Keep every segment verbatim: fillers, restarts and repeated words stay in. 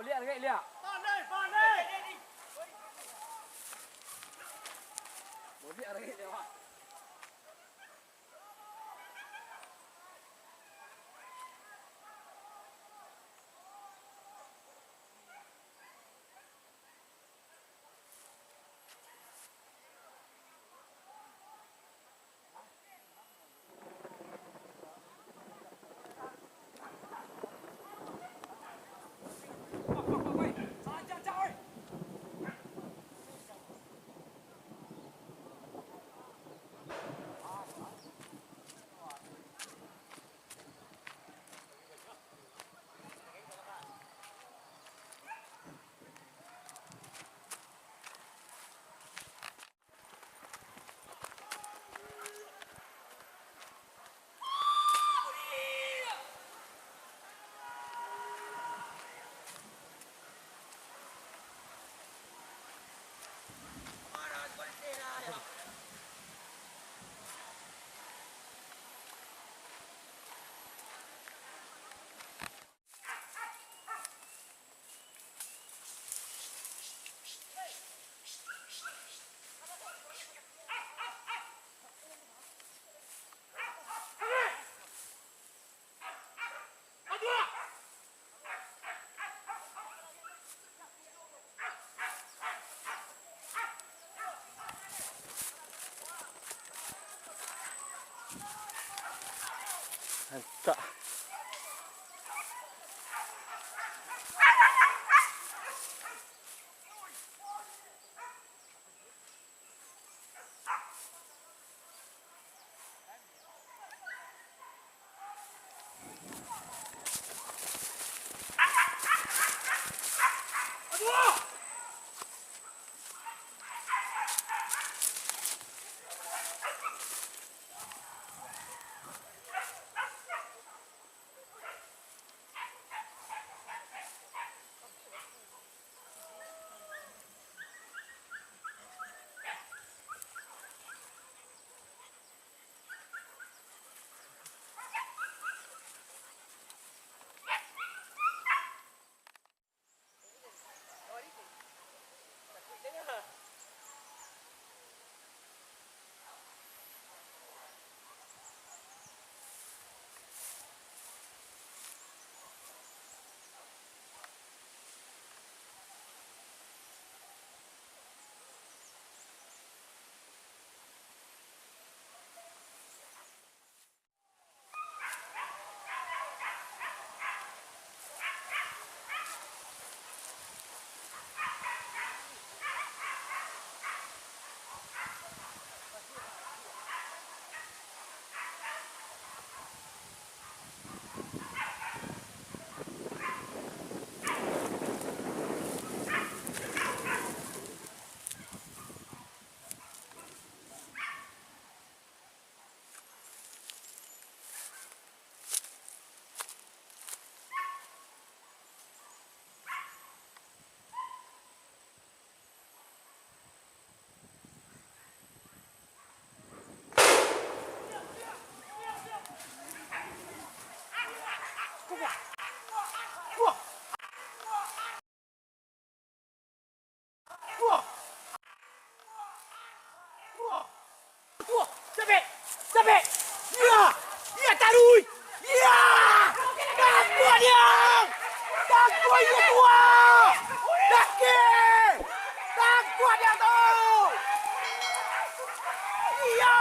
Oh, liak, liak, liak. Pandai, pandai. Oh, liak, liak, liak, Pak. Rancak. Sampai! Iya! Iya, taruih! Iya! Tangkap dia! Tangkap dia, tua! Laki! Tangkap dia tu! Iya!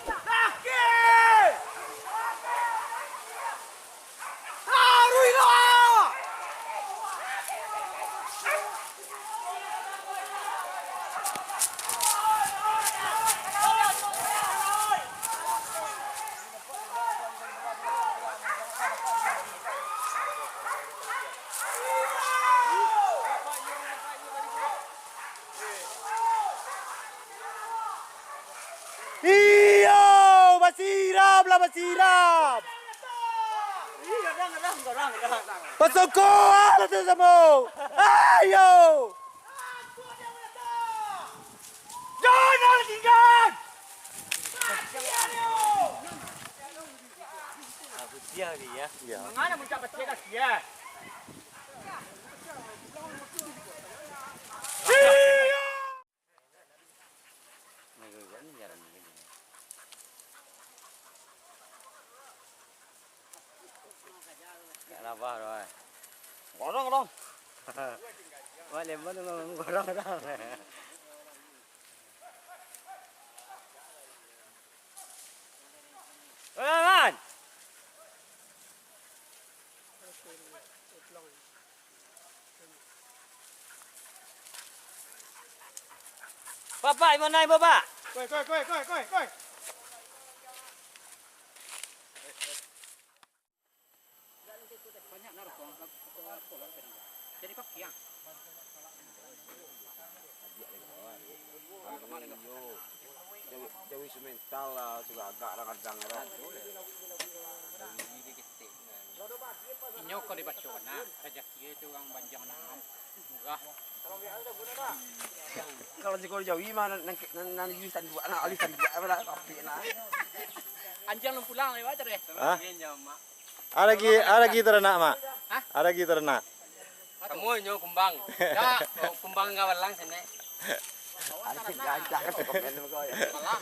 Laki! Taruih lah! Iyo, basiram lah, basiram. Pasokoan lah tu samo. Ayo. Jangan tinggal. Aku sia ni ya. Iya. Mangana muncak pacik dah sia. Ndak lapar doh, eh. Gorong, gorong. Wak lemon gorong, gorong. Oi, man. Bapak, di mana, Bapak? Koi, koi, koi, koi, koi, koi. Banyak narkoba, jadi pakai ah. Iyo, jauh, jauh semental lah, sudah agak kadang-kadang lah. Inyo ko dibaco nah, rajaki itu urang banjang nan murah. Kalau siko jauh mah nan, nan, nan, nan, alih tanduak, alih tanduak apo lah, tapi nah. Anjang nan pulang lewat tadi. Hah? Inyo mak. Ada lagi, ada lagi taranak, Mak? Hah? Ada lagi taranak. Kamu nyo kumbang. Ya, oh, kumbang ka balang sini. Ada lagi, ada lagi komen kau ya. Balang.